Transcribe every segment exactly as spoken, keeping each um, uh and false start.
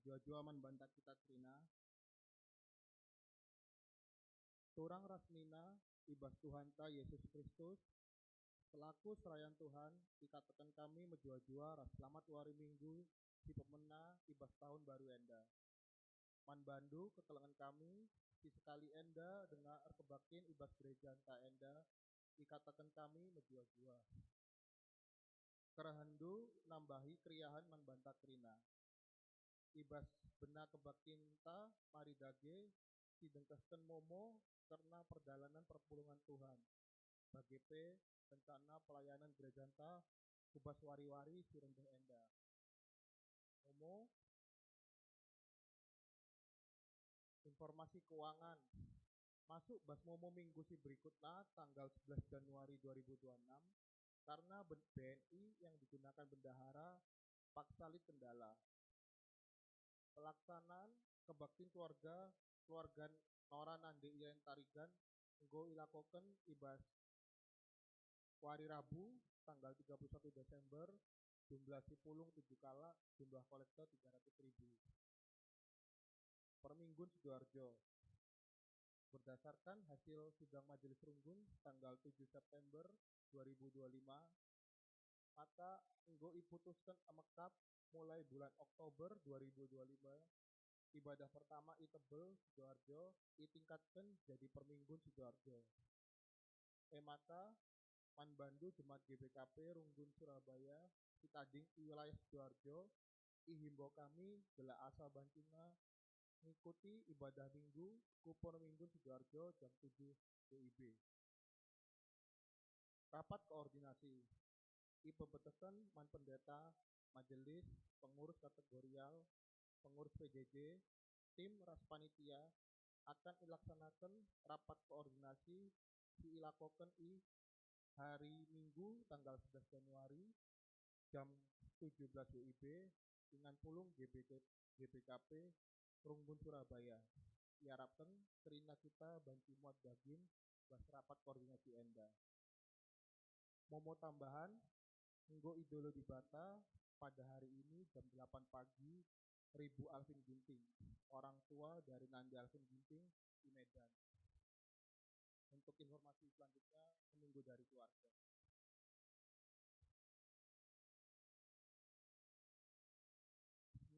Jua-jua man banta kita kerina. Turang ras nina i bas Tuhanta Yesus Kristus, selaku serayan Tuhan, ikataken kami mejuah-juah ras selamat wari Minggu si pemena i bas tahun baru enda. Man bandu kekelengen kami, si sekali enda denga erkebaktin i bas gerejanta enda, ikataken kami mejuah-juah. Kerehenndu nambahi keriahen man banta kerina. I bas bena kebaktinta mari dage si dengkehken momo kerna perdalanen perpulungen Tuhan, bage pe rencana pelayanan gerejanta ku bas wari-wari si reh enda. Momo, informasi keuangan. Masuk bas momo minggu si berikutna, tanggal sebelas Januari dua ribu dua puluh enam, karena ben-, B N I yang digunakan bendahara paksa lit kendala. Pelaksanaan kebaktin keluarga, keluarga Nora nande i Lentarigan enggo ilakoken i bas wari Rabu, tanggal tiga puluh satu Desember, jumlah si pulung tujuh kalak, jumlah kolektor tiga ratus ribu. Perminggun Sidoarjo. Berdasarkan hasil sidang Majelis Runggun tanggal tujuh September dua ribu dua puluh lima, maka enggo iputusken emekap mulai bulan Oktober dua ribu dua puluh lima, ibadah pertama i Tebel, Sidoarjo, itingkatken jadi Perminggun Sidoarjo. E maka, man bandu jemaat G B K P Runggun Surabaya si tading i wilayah Sidoarjo, ihimbau kami gelah asa banci ngikuti ibadah Minggu ku Perminggun Sidoarjo jam tujuh W I B. Rapat koordinasi ipebetehken man pendeta, majelis, pengurus kategorial, pengurus P J J, tim ras panitia akan ilaksanaken rapat koordinasi si ilakoken i hari Minggu tanggal sebelas Januari jam tujuh belas W I B, ingan pulung G B K, G B K P Runggun Surabaya. Iarapken kerina kita banci muat bagin bas rapat koordinasi enda. Momo tambahan, enggo idilo Dibata pada hari ini jam delapan pagi, Ribu Alvin Ginting, orang tua dari Nandi Alvin Ginting di Medan. Untuk informasi selanjutnya, menunggu dari keluarga.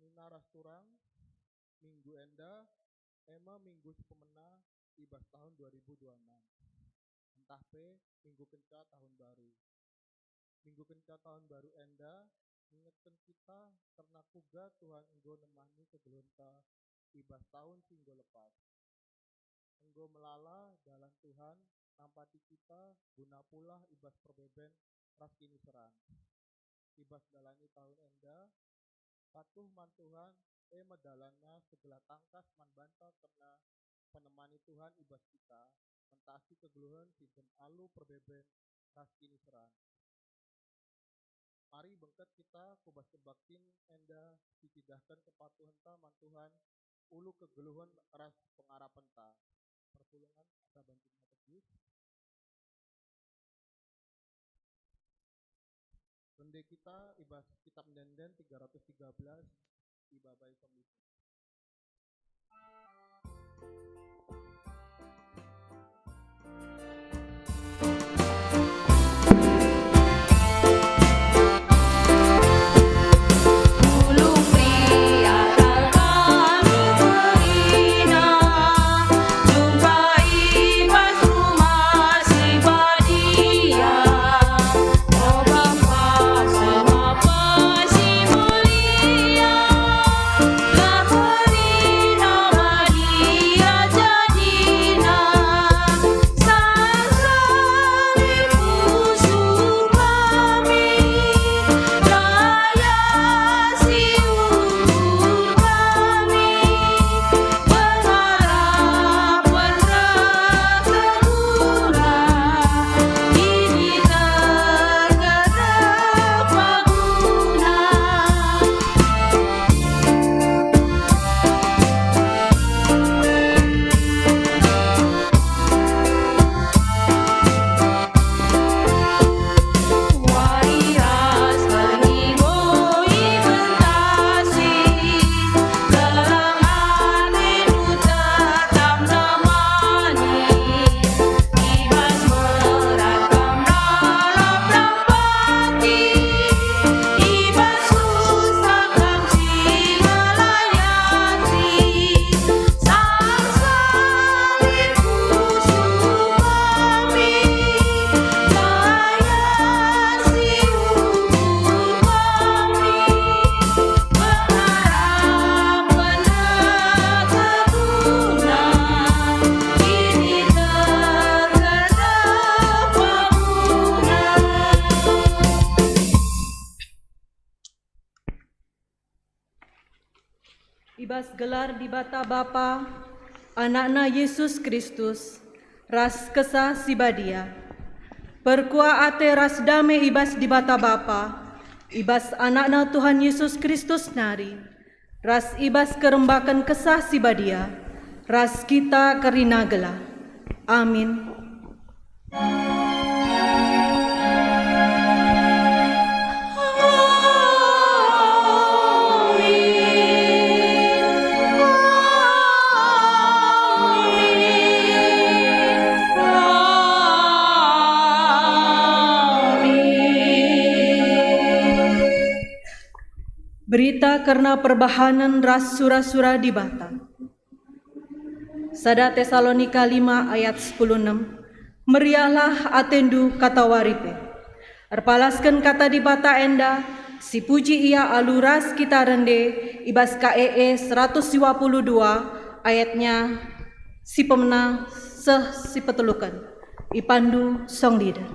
Nina ras turang, minggu enda, e me minggu si pemena i bas tahun dua ribu dua puluh enam, ntah pe minggu kenca tahun baru. Minggu kenca tahun baru enda ngingetken kita kerna kuga Tuhan enggo nemani kegeluhenta i bas tahun si enggo lepas. Enggo melala dalan Tuhan nampati kita guna pulah i bas perbeben ras kiniseran. I bas ndalani tahun enda, patuh man Tuhan, e me dalanna segelah tangkas man banta kerna penemani Tuhan i bas kita, mentasi kegeluhen si nterem alu perbeben ras kiniseran. Mari bengket kita ku bas kebaktin enda si cidahken kepatuhenta man Tuhan, ulu kegeluhen ras pengarapenta. Perpulungen asa banci metegis. Rende kita i bas Kitab Ende-enden tiga ratus tiga belas, ibabai pembimbing. Bas gelar Dibata Bapa, Anakna Yesus Kristus, ras Kesah Si Badia. Perkuah ate ras dame i bas Dibata Bapa, i bas Anakna Tuhan Yesus Kristus nari, ras i bas kerembaken Kesah Si Badia, ras kita kerina gelah. Amin. Berita kerna perbahanen ras sura-sura Dibata. Sada Tesalonika lima ayat sepuluh enem, "Meriahlah atendu katawari pe." Erpalasken kata Dibata enda, sipuji Ia alu ras kita rende i bas K E E seratus dua puluh dua ayatnya si pemena seh si peteluken. Ipandu song leader.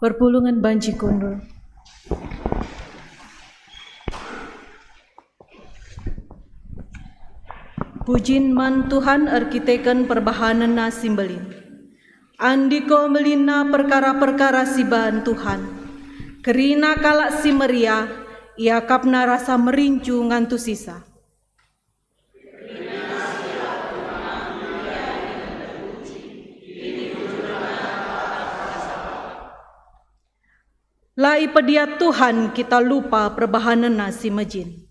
Perpulungen banci kundul. Pujin man Tuhan erkiteken perbahanenNa si mbelin. Andiko melinna perkara-perkara si iban Tuhan, kerina kalak si meriah, iakapNa rasa merincu ngantusisa. La ipediat Tuhan kita lupa perbahanenNa si mejin.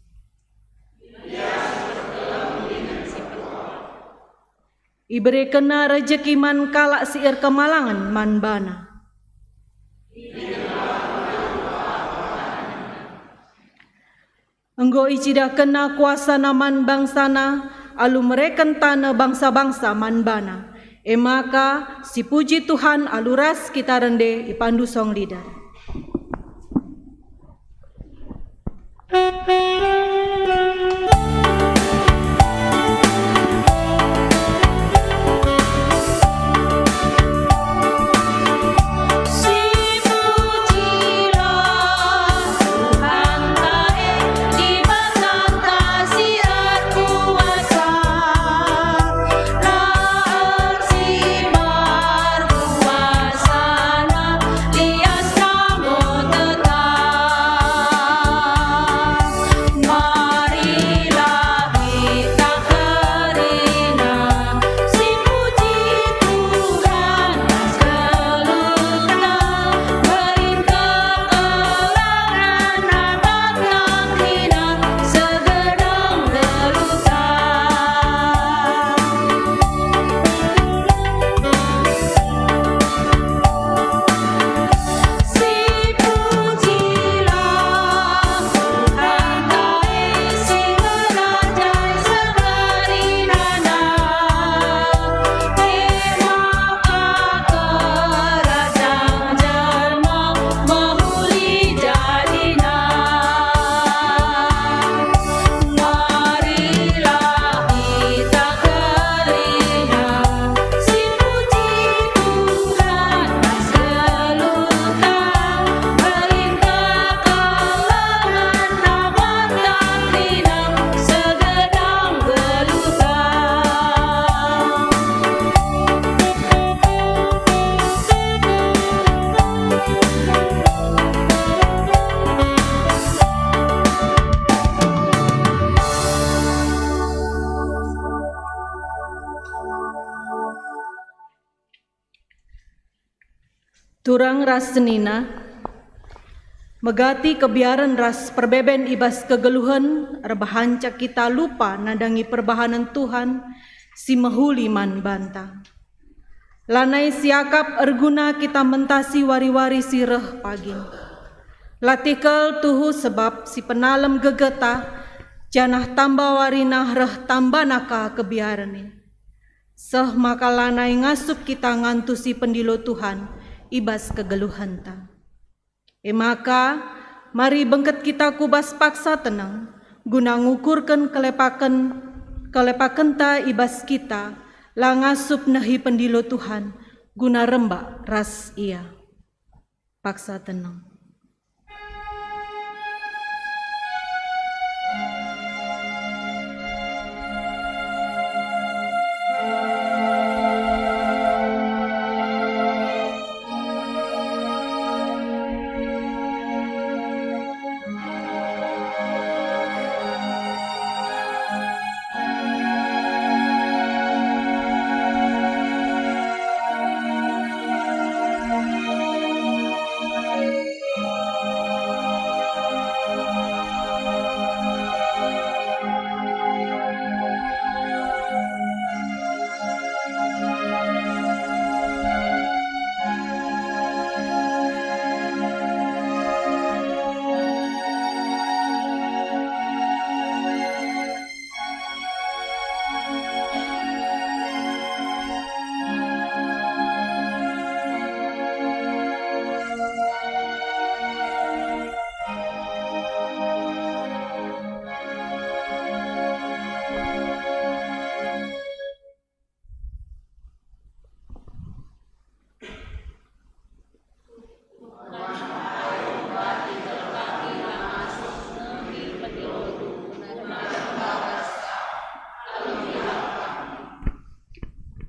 IberekenNa rejeki man kalak si erkemalangen man baNa. Enggo icidahkenNa kuasaNa man bangsaNa, alu mereken taneh bangsa-bangsa man baNa. E maka, sipuji Tuhan alu ras kita rende ipandu song leader. Turang ras senina, megati kebiaren ras perbeben i bas kegeluhen erbahanca kita lupa nandangi perbahanen Tuhan si mehuli man banta. Lanai siakap erguna kita mentasi wari-wari si reh pagin. Latih kal tuhu sebab si penalem gegeta, janah tamba warina reh tambana ka kebiaren e. Seh maka lanai ngasup kita ngantusi pendilo Tuhan i bas kegeluhenta. E maka, mari bengket kita ku bas paksa teneng, guna ngukurken kelepaken, kelepakenta i bas kita, la ngasup nehi pendilo Tuhan, guna rembak ras Ia. Paksa teneng.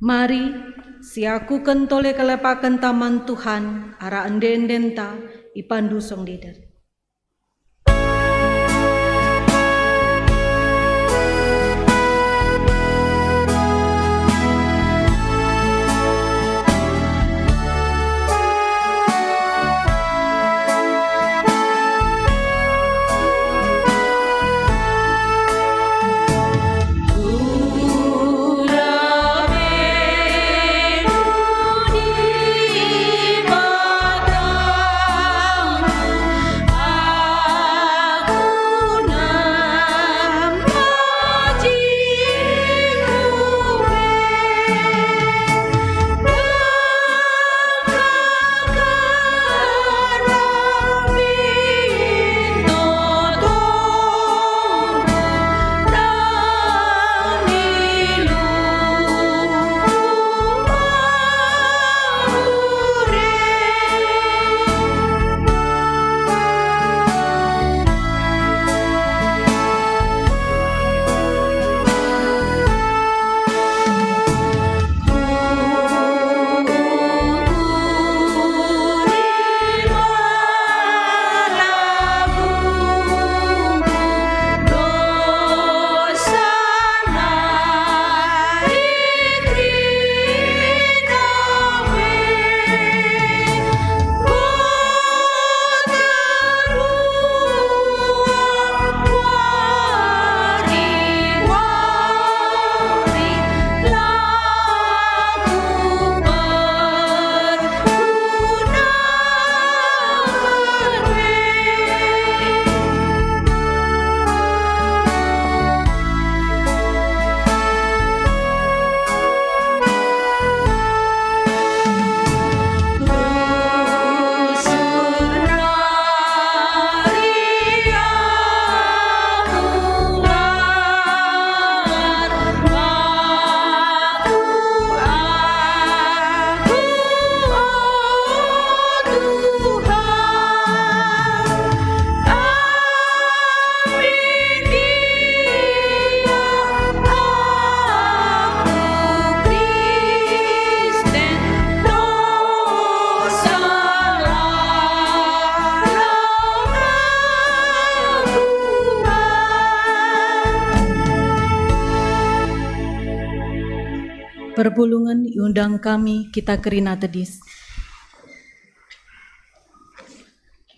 Mari, siakuken tole kelepakenta man Tuhan, arah ende-endenta ipandu song dedan. Perpulungen iundang kami kita kerina tedis.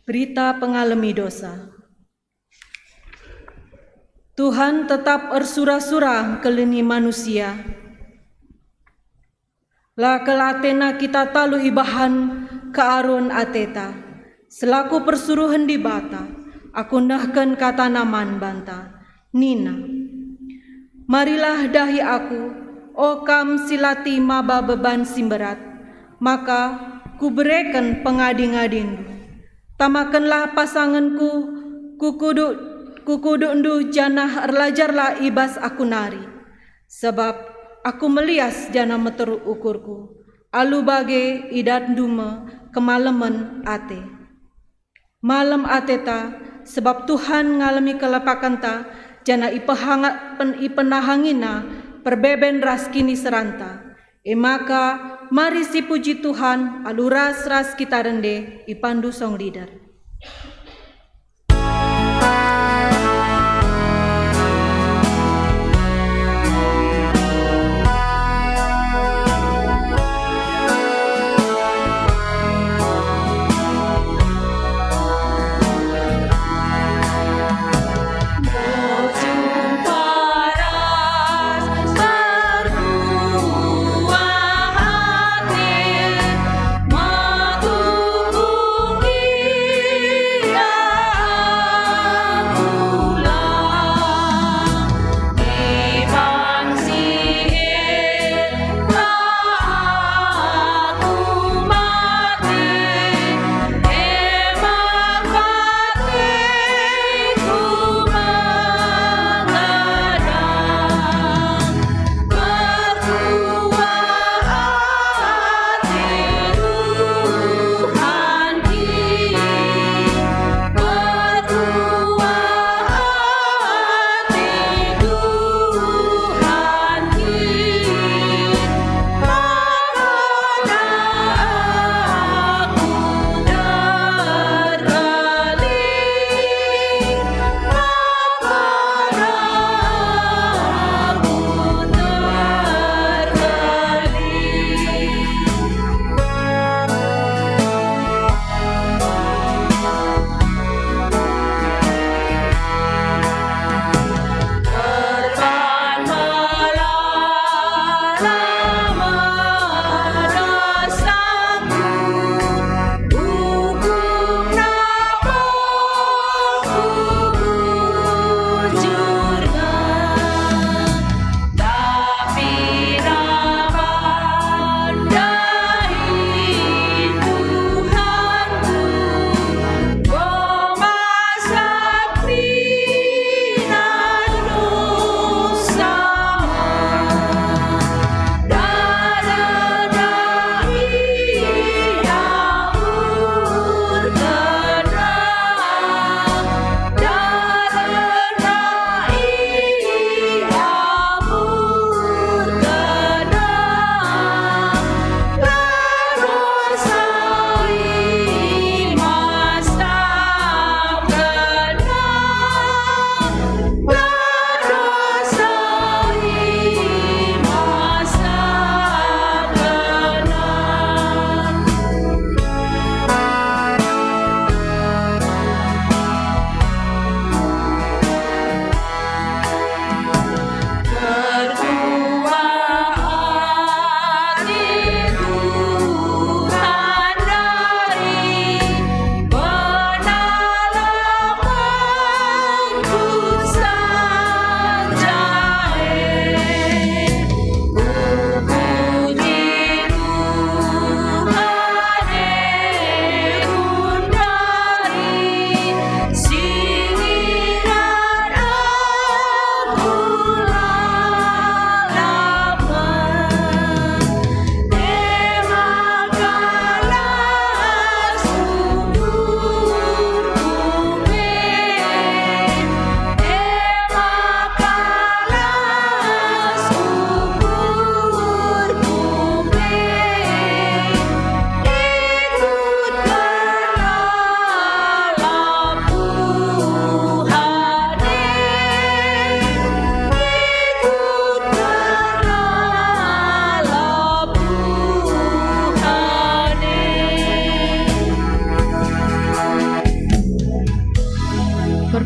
Berita pengalemi dosa. Tuhan tetap ersura-sura ngkelini manusia. La kel atena kita talu ibahan kearun ateta. Selaku persuruhen Dibata, aku nehken katana man banta. Nina, "Marilah dahi aku, o kam si lati maba beban si mberat, maka kubereken pengadi-ngadindu. Tamakenlah pasangenku ku kuduk, ku kudukndu janah erlajarlah i bas aku nari. Sabap aku melias janah meteruk ukurku. Alu bage idatndu me kemalemen ate." Malem ateta, sebab Tuhan ngalemi kelepakenta, janah ipehanga-, pen-, ipenahangiNa perbeben ras kiniseranta. E maka, mari sipuji Tuhan alu ras-ras kita rende ipandu song leader.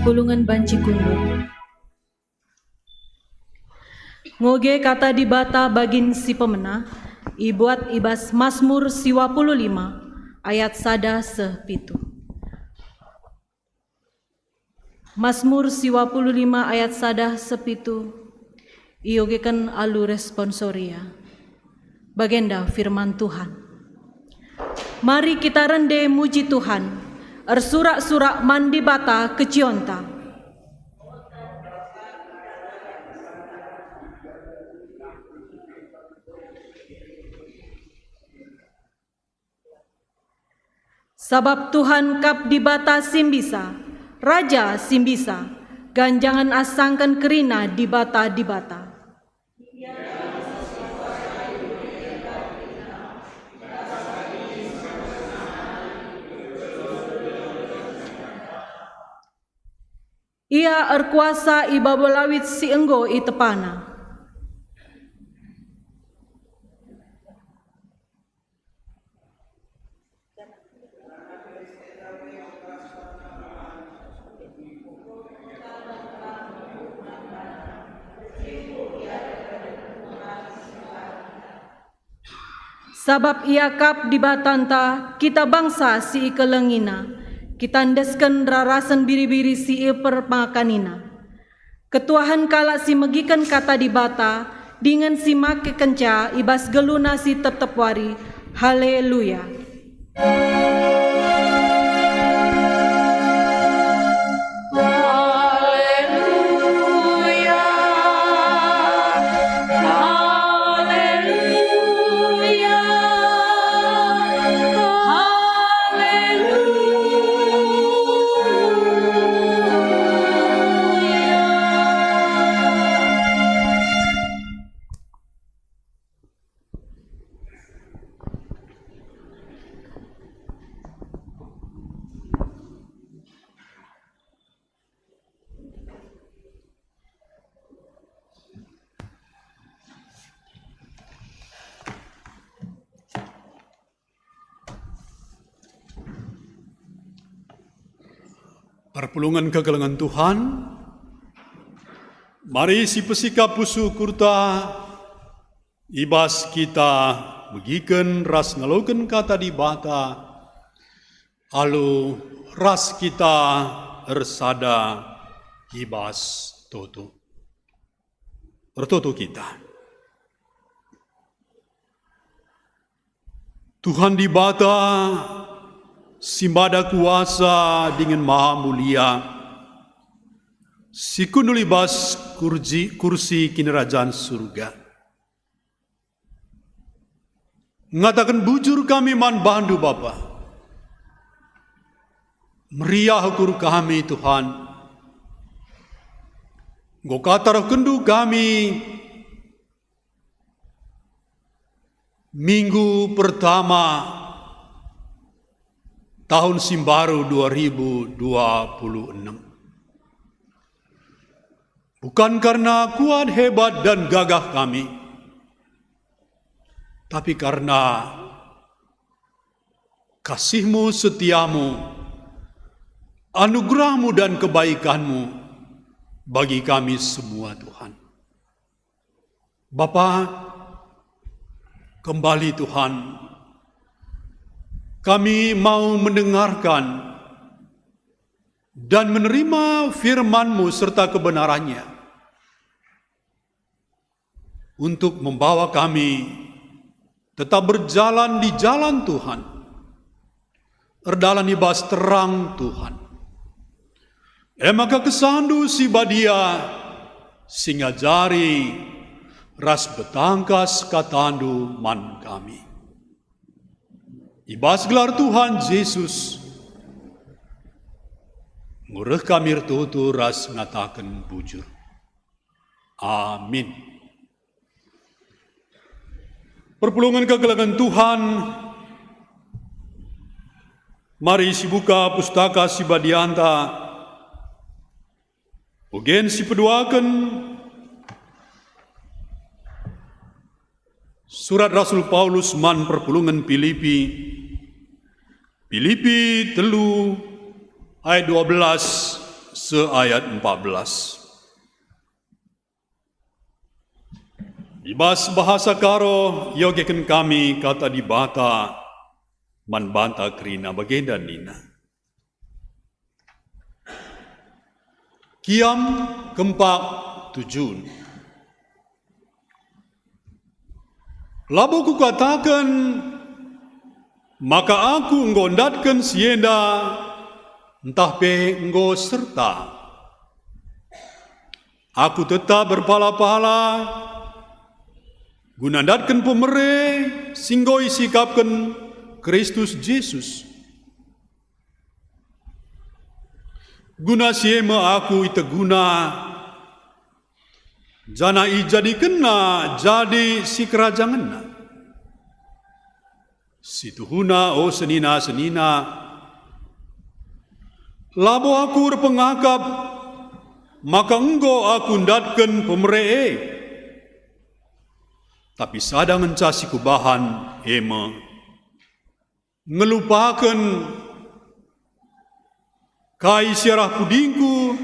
Pulungen banci kundul. Ngoge kata Dibata bagin si pemena, ibuat i bas Masmur siwa puluh lima ayat sada seh pitu. Masmur siwa puluh lima ayat sada seh pitu, iogeken alu responsoria. Bagenda firman Tuhan. Mari kita rende muji Tuhan, ersurak-surak man Dibata kecionta. Sabap Tuhan kap Dibata si mbisa, Raja si mbisa, ganjangen asangken kerina dibata-dibata. Ia erkuasa i babo lawit si enggo itepana. Sabap Ia kap Dibatanta, kita bangsa si ikelengiNa, kita endesken rarasen biri-biri si iperpakaniNa. Ketuahen kalak si megiken kata Dibata, dingen si makekenca i bas geluna si tep-tep wari. Haleluya! Haleluya, haleluya, haleluya. Perpulungen kekelengen Tuhan, mari sipesikap pusuh ukurta i bas kita megiken ras ngaloken kata Dibata, alu ras kita ersada i bas toto. Ertoto kita. Tuhan Dibata, si mada kuasa dingen maha mulia, si kundul i bas kurji-, kursi kinirajan surga. Ngataken bujur kami man bandu, Bapa. Meriah ukur kami, Tuhan. Enggo ka taruhkenndu kami minggu pertama tahun si mbaru dua ribu dua puluh enam. Bukan karena kuat, hebat, dan gagah kami, tapi karena kasih-Mu, setia-Mu, anugerah-Mu, dan kebaikan-Mu bagi kami semua, Tuhan. Bapa, kembali, Tuhan, kami mau mendengarkan dan menerima firman-Mu serta kebenarannya untuk membawa kami tetap berjalan di jalan Tuhan, erdalan i bas terang Tuhan. E maka KesahNdu si Badia si ngajari ras betangkas kataNdu man kami. I bas gelar Tuhan Jesus, enggo reh kami ertoto ras ngataken bujur. Amin. Perpulungen kekelengen Tuhan, mari sibuka Pustaka Si Badianta, ogen sipeduaken surat Rasul Paulus man perpulungen Pilipi, Pilipi telu ayat dua belas seayat empat belas. I bas bahasa Karo iogeken kami kata Dibata man banta kerina bagenda nina, Kiam kempak tujun. Labo kukataken maka aku enggo ndatken si enda, ntah pe enggo serta. Aku tetap berpala-pala guna ndatken pemere si enggo isikapken Kristus Jesus. Guna si e me aku iteguna, janah ijadikenna jadi sikerajangenna. Situhuna, o senina-senina, labo aku erpengakap maka enggo aku ndatken pemere e. Tapi sada ngenca si kubahan, e me, ngelupaken kai si arah pudingku,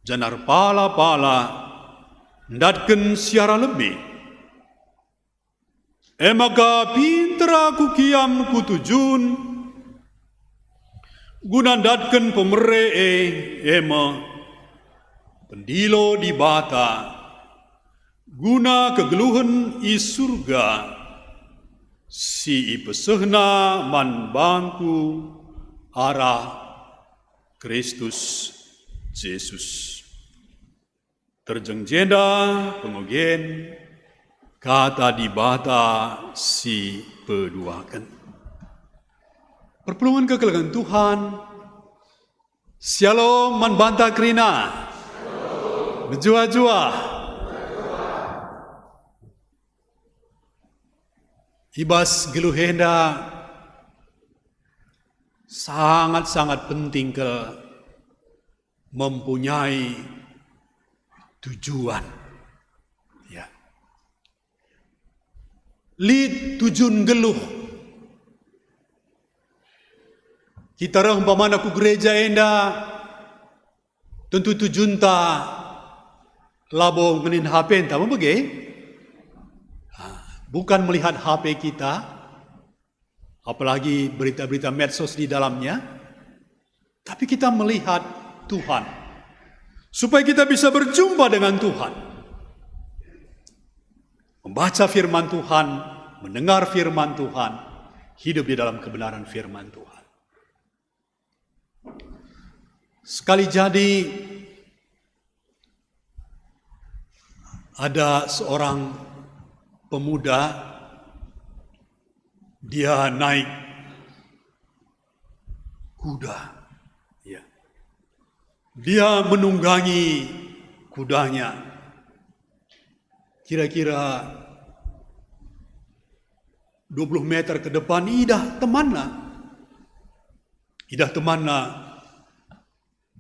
janah erpala-pala ndatken si arah lebe. E maka pinter aku kiam ku tujun, guna ndatken pemere e, e me, pendilo Dibata, guna kegeluhen i Surga si ipesehNa man bangku arah Kristus Jesus. Terjeng jenda pengogen kata Dibata si peduaken. Perpulungen kekelengen Tuhan, Syalom man banta kerina. Mejuah-juah. I bas geluh enda sangat-sangat penting kal mempunyai tujuan. Ya. Lit tujun nggeluh. Kita reh umpamana ku gereja enda, tentu tujunta labo ngenen H P-nta, me bage? Ah, bukan melihat H P kita, apalagi berita-berita medsos di dalamnya, tapi kita melihat Tuhan, supaya kita bisa berjumpa dengan Tuhan, membaca firman Tuhan, mendengar firman Tuhan, hidup di dalam kebenaran firman Tuhan. Sekali jadi, ada seorang pemuda, dia naik kuda. Ya. Dia menunggangi kudanya. Kira-kira dua puluh meter ke depan, idah temanna. Idah temanna,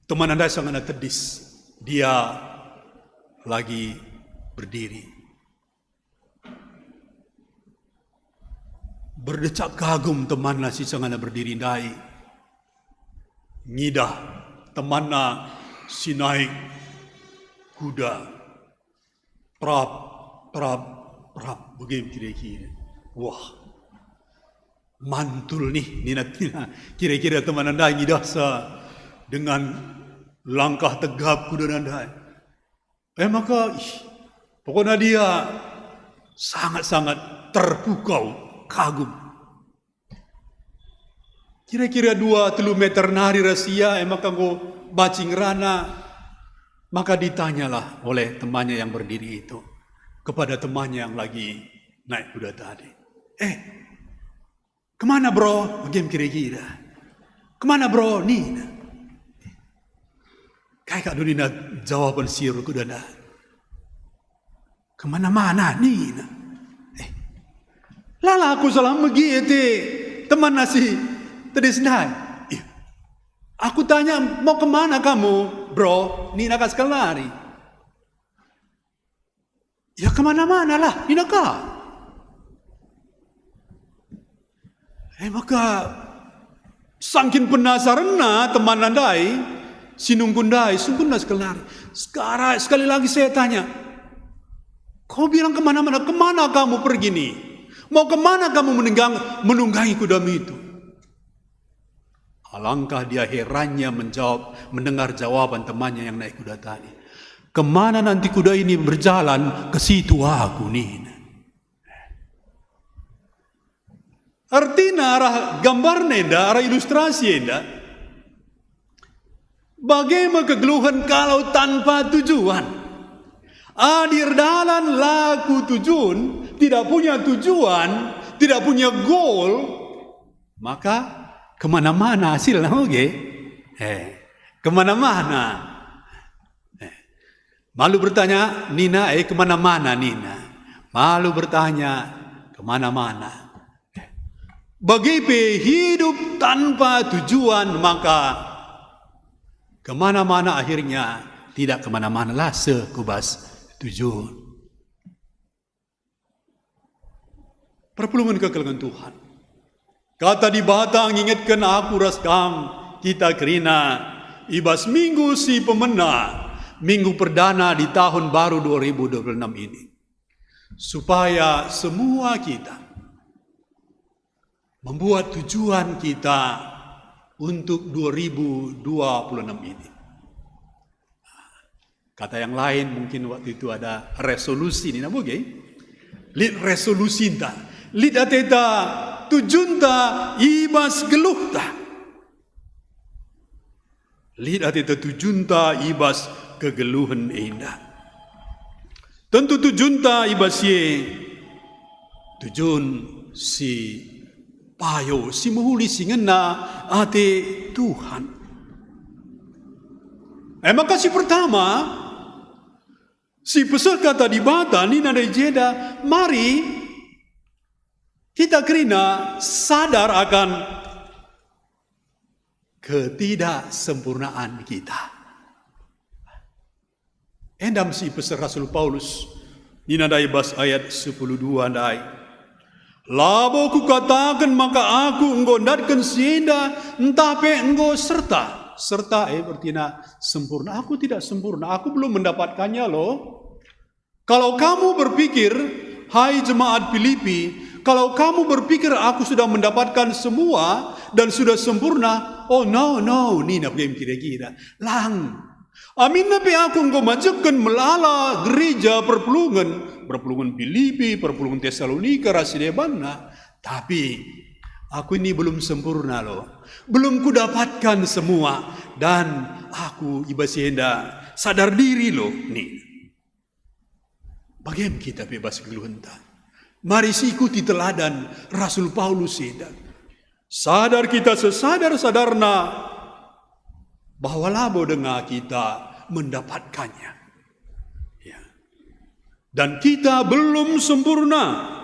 temanna ndai sangana tedis, dia lagi berdiri. Berdecak kagum temanna si sangana berdiri ndai ngidah temanna si naik kuda. Prap, prap, prap, bage kira-kira. Wah, mantul nih, nina, nina. Kira-kira temanna ndai ngidahsa dengan langkah tegap kudana ndai. E maka, ih, pokokna dia sangat-sangat terpukau, kagum. Kira-kira dua telu meter nari ras ia, e maka enggo banci ngerana. Maka ditanyalah oleh temannya yang berdiri itu kepada temannya yang lagi naik kuda tadi, "Eh, kemana, Bro?" Bage kira-kira. "Kemana, Bro?" nina. Kai kak dunina jawaban si erkudana? "Kemana-mana," nina. Eh, lala aku salah megi ate temanna si tedis ndai. Ih, aku tanya, "Mau kemana kamu, Bro?" nina ka sekali nari. "Ya kemana-mana lah," nina ka. E maka sangkin penasarenna temanna ndai, Si nunggu ndai, sungkunna sekali nari. Sekara-, sekali lagi saya tanya, "Kau bilang kemana-mana, kemana kamu pergi nih? Mau kemana kamu menunggang-, menunggangi kudamu itu?" Alangkah dia herannya menjawab, mendengar jawaban temannya yang naik kuda tadi. "Kemana nanti kuda ini berjalan, ke situ aku," nina. Ertina arah gambarna enda, arah ilustrasi enda, bage me kegeluhen kalau tanpa tujuan. Adi erdalan la ku tujun, tidak punya tujuan, tidak punya goal, maka kemana-mana hasilna, oke? Eh, kemana-mana. Eh, malu bertanya, nina, eh, kemana-mana, nina. Malu bertanya, kemana-mana. Eh, bagi pe hidup tanpa tujuan, maka kemana-mana akhirnya tidak kemana-mana lah seh ku bas tujuan. Perpulungen kekelengen Tuhan. Kata Dibata ngingetken aku ras kam, kita kerina, i bas minggu si pemena, minggu perdana di tahun baru dua ribu dua puluh enam ini. Supaya semua kita membuat tujuan kita untuk dua ribu dua puluh enam ini. Kata yang lain, mungkin waktu itu ada resolusi, nina bage. Lit resolusinta, lit ateta tujunta i bas geluhta. Lit ateta tujunta i bas kegeluhen enda. Tentu tujunta i bas si e tujun si payo, si mehuli, si ngena ate Tuhan. E maka si pertama, si peseh kata Dibata nina ndai jenda, mari kita kerina sadar akan ketidaksempurnaan kita. Enda me si peseh Rasul Paulus, nina ndai bas ayat sepuluh dua ndai, "Labo kukataken maka aku enggo ndatken si enda, ntah pe enggo serta." Serta, eh, berarti sempurna. Aku tidak sempurna, aku belum mendapatkannya loh. Kalau kamu berpikir, hai jemaat Filipi, kalau kamu berpikir aku sudah mendapatkan semua dan sudah sempurna, oh no, no, nina bage me kira-kira. Lang. Aminna pe aku enggo majekken melala gereja perpulungen, perpulungen Filipi, perpulungen Tesalonika, ras si debanna. Tapi aku ini belum sempurna loh. Belum kudapatkan semua. Dan aku i bas enda sadar diri loh, nina. Bage me kita pe bas kegeluhenta. Mari siikuti teladan Rasul Paulus enda. Sadar kita sesadar-sadarna bahwa labo denga kita mendapatkannya. Ya. Dan kita belum sempurna.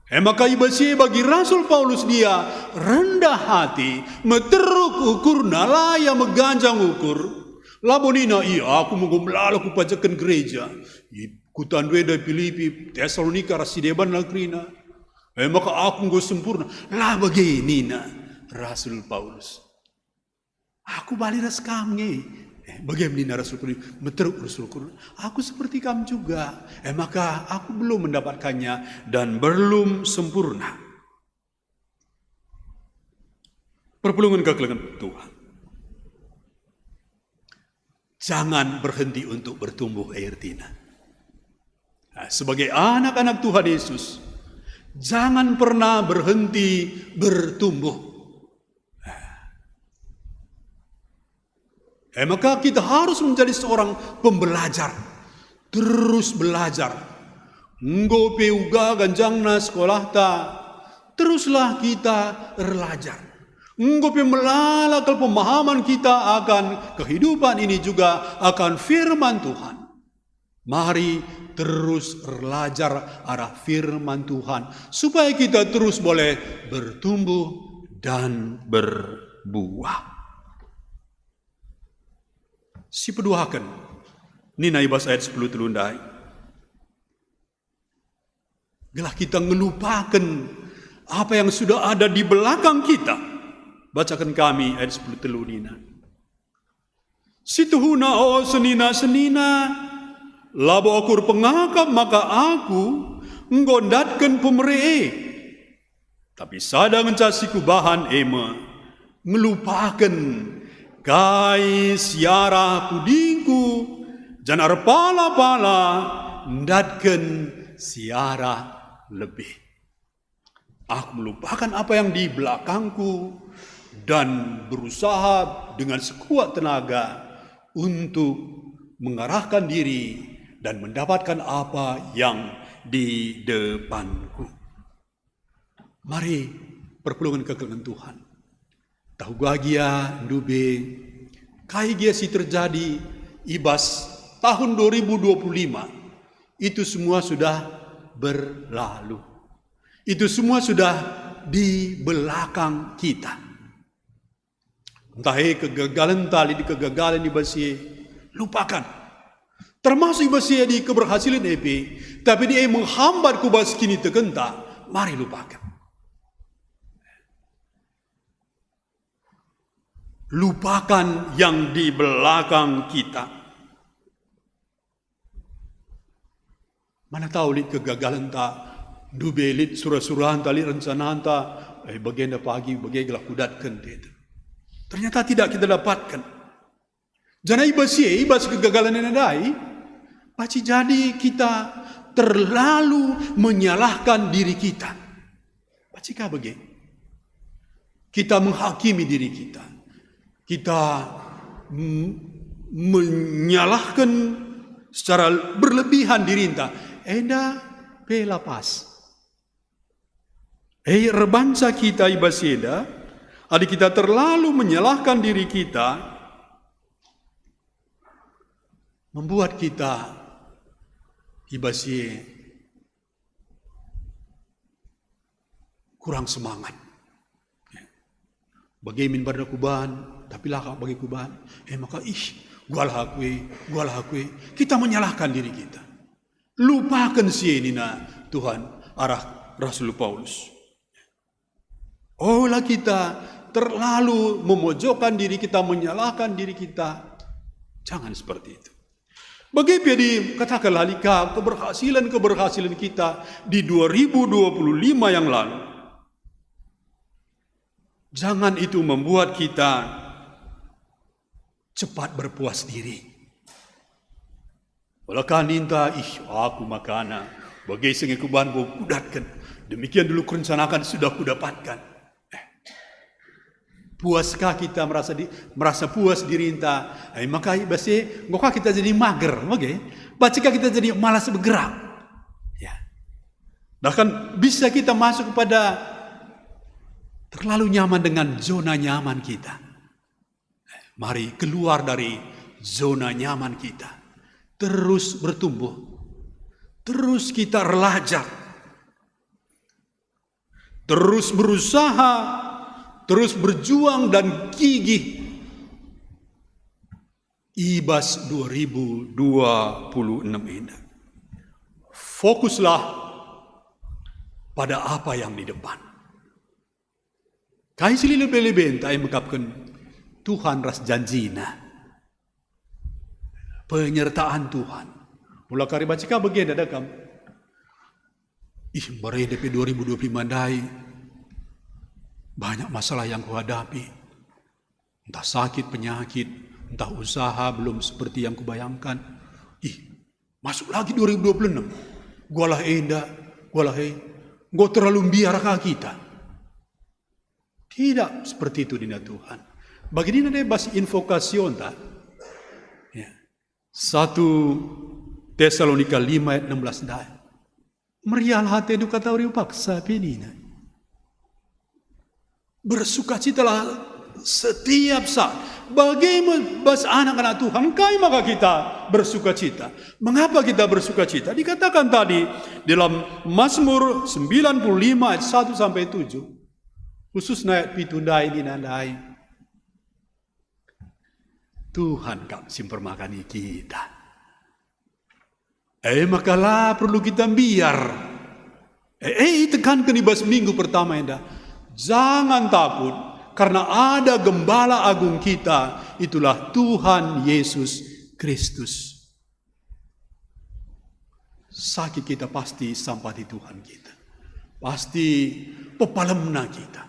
E maka i bas si e bagi Rasul Paulus, dia rendah hati, meteruk ukurna, la ia meganjang ukur. Labo nina ia, "Aku me enggo melala kupajekken gereja i kuta ndai, Filipi, Tesalonika, ras si deban kerina. E maka aku enggo sempurna." La bage nina Rasul Paulus. "Aku bali ras kam nge." Eh, bage me nina Rasul Paulus, meteruk Rasul Paulus, "Aku seperti kam juga. E maka aku belum mendapatkannya dan belum sempurna." Perpulungen kekelengen Tuhan. Jangan berhenti untuk bertumbuh, eh, ertina. Nah, sebagai anak-anak Tuhan Yesus, jangan pernah berhenti bertumbuh. E maka kita harus menjadi seorang pembelajar, terus belajar. Enggo pe uga ganjangna sekolahta, teruslah kita erlajar. Enggo pe melala kal pemahaman kita akan kehidupan ini, juga akan firman Tuhan. Mari terus erlajar arah firman Tuhan, supaya kita terus boleh bertumbuh dan berbuah. Si peduaken, nina i bas ayat sepuluh telu ndai, gelah kita ngelupaken apa yang sudah ada di belakang kita. Bacaken kami ayat sepuluh telu nina, Si tuhuna, o senina-senina, labo aku erpengakap maka aku enggo ndatken pemere e. Tapi sada ngenca si kubahan, e me, ngelupaken kai si arah pudingku, janah erpala-pala ndatken si arah lebih. Aku melupakan apa yang di belakangku dan berusaha dengan sekuat tenaga untuk mengarahkan diri dan mendapatkan apa yang di depanku. Mari perpulungen kekelengen Tuhan. Tahu gia ndube kai gia si terjadi i bas tahun dua ribu dua puluh lima, itu semua sudah berlalu. Itu semua sudah di belakang kita. Ntah e kegagalenta, lit kegagalan i bas e, lupakan. Termasuk i bas e adi keberhasilen e pe, tapi adi e menghambat ku bas kinitekenta, mari lupakan. Lupakan yang di belakang kita. Mana tahu lit kegagalenta, ndube lit sura-suranta, lit rencananta, eh, bagenda pagi, bage gelah kudatken, gitu. Ternyata tidak kita dapatkan. Janah i bas e, i bas kegagalan enda ndai, banci jadi kita terlalu menyalahkan diri kita. Banci ka bage. Kita menghakimi diri kita. Kita m-, menyalahkan secara berlebihan dirinta. Enda pe la pas. E, erbanca kita i bas enda, adi kita terlalu menyalahkan diri kita, membuat kita i bas e kurang semangat. Bage min bana kubahan, tapi la kap bage kubahan. E maka, ih, gualah aku e, gualah aku e. Kita menyalahkan diri kita. Lupaken si e nina Tuhan arah Rasul Paulus. Ola kita terlalu memojokkan diri kita, menyalahkan diri kita. Jangan seperti itu. Bage pe adi katakanlah lit ka keberhasilan-keberhasilan kita di dua ribu dua puluh lima yang lalu. Jangan itu membuat kita cepat berpuas diri. Ola ka ninta, "Ih, aku makana, bage si nge kubahan enggo kudatken. Demikian dulu kurencanakan, sudah kudapatkan." Eh, puas ka kita merasa di-, merasa puas dirinta? Eh, maka i bas e, enggo ka kita jadi mager, oke? Banci ka kita jadi malas bergerak. Ya. Bahkan bisa kita masuk kepada terlalu nyaman dengan zona nyaman kita. Mari keluar dari zona nyaman kita. Terus bertumbuh. Terus kita erlajar. Terus berusaha. Terus berjuang dan gigih. I bas dua ribu dua puluh enam enda. Fokuslah pada apa yang di depan. Kai si lebe-lebenta e mekapken Tuhan ras janjina. Penyertaan Tuhan. Mula kari banci ka bagenda da kam. Ih, mbarenda pe dua ribu dua puluh lima ndai. Banyak masalah yang kuhadapi. Entah sakit, penyakit, entah usaha belum seperti yang kubayangkan. Ih, masuk lagi dua ribu dua puluh enam. Gualah enda, gualah e. Enggo terlalu mbiar ka kita. Tidak seperti itu nina Tuhan. Bagi nina deh bas invokasionta. Ya. Satu Tesalonika lima ayat enam belas ndai. Meriahlah atendu, kata uri paksa pe nina. Bersukacitalah setiap saat. Bage me bas anak-anak Tuhan, kai maka kita bersukacita? Mengapa kita bersukacita? Dikatakan tadi dalam Mazmur sembilan puluh lima ayat satu sampai tujuh, khususna ayat pitu ndai nina ndai, Tuhan kap si mpermakani kita. E maka la perlu kita mbiar. E, e itekanken i bas minggu pertama enda. Jangan takut, Karena ada Gembala Agung kita, itulah Tuhan Yesus Kristus. Sakit kita pasti sampati Tuhan kita. Pasti pepalemna kita.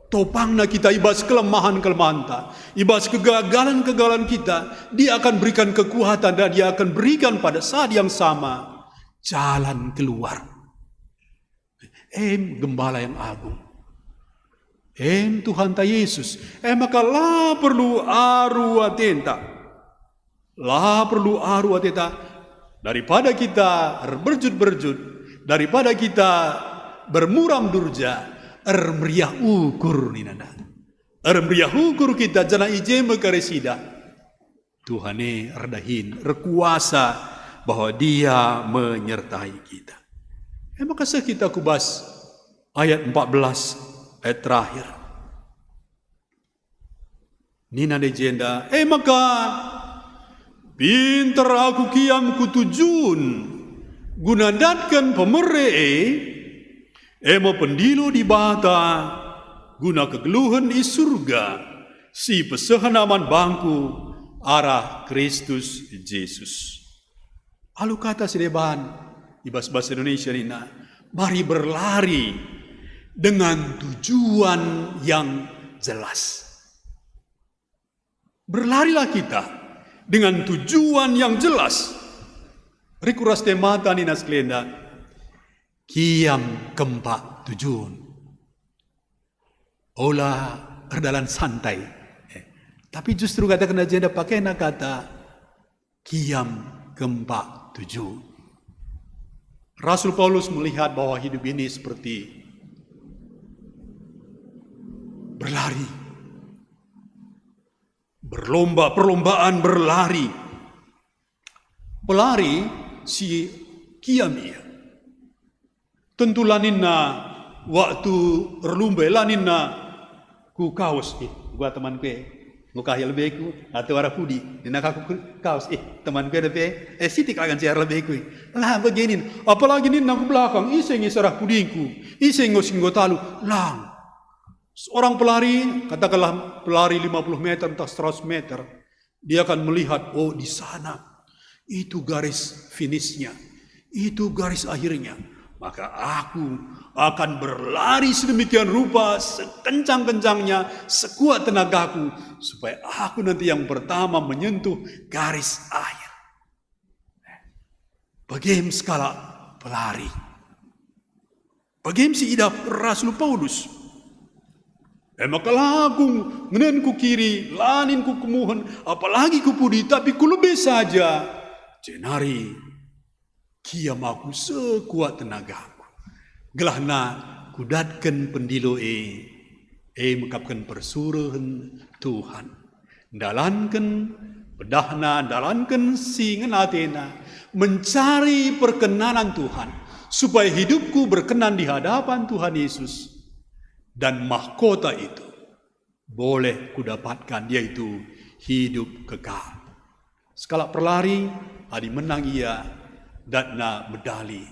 Topangna kita i bas kelemahan-kelemahanta, i bas kegagalan-kegagalan kita, Dia akan berikan kekuatan dan Dia akan berikan pada saat yang sama jalan keluar. Em Gembala yang Agung. Em Tuhanta Yesus. E maka la perlu aru atenta. La perlu aru ateta. Daripada kita erberjut-berjut, daripada kita bermuram durja, ermeriah ukur ninana. Ermeriah ukur kita, janah i je me kari sidah. Tuhan e erdahin, erkuasa bahwa Dia menyertai kita. E maka seh kita ku bas ayat empat belas, ayat terakhir. Nina i jenda, e maka, pinter aku kiam ku tujun, guna ndatken pemere e, e me pendilo Dibata, guna kegeluhen i Surga, si pesehna man bangku arah Kristus Jesus. Alu kata si deban, i bas bahasa Indonesia nina, mari berlari dengan tujuan yang jelas. Berlarilah kita dengan tujuan yang jelas. Rikut ras temata nina sekalenda, kiam kempak tujun. Ola erdalan santai. Eh, tapi justru katakenna jenda pakena kata kiam kempak tuju. Rasul Paulus melihat bahwa hidup ini seperti berlari, berlomba, perlombaan berlari. Pelari si kiam ia. Tentu la ninna waktu erlumba, la ninna ku kaus, "Eh, gua temanku e, enggo kahi lebeku, atau arah pudi?" Nina ka ku kaus, "Eh, temanku e debe, eh, sitik akan si arah lebeku e." La bage nin, apalagi ninna ku belakang, "Ise nge si arah pudingku, ise enggo si enggo talu." Lang. Seorang pelari, katakanlah pelari lima puluh meter entah seratus meter, dia akan melihat, "Oh, di sana, itu garis finishnya, itu garis akhirnya. Maka aku akan berlari sedemikian rupa, sekencang-kencangnya, sekuat tenagaku, supaya aku nanti yang pertama menyentuh garis akhir." Bage me sekalak pelari. Bage me si idah Rasul Paulus. E maka la aku ngenen ku kiri, la nin ku kemuhen, apalagi ku pudi, tapi ku lebe saja. Jenari kiam aku sekuat tenagaku. Gelahna kudatken pendilo e, e mekapken persuruhen Tuhan. Ndalanken pedahna, ndalanken si ngena atena, mencari perkenanan Tuhan, supaya hidupku berkenan di hadapan Tuhan Yesus, dan mahkota itu boleh kudapatkan, yaitu hidup kekal. Sekalak perlari, adi menang ia, datna medali.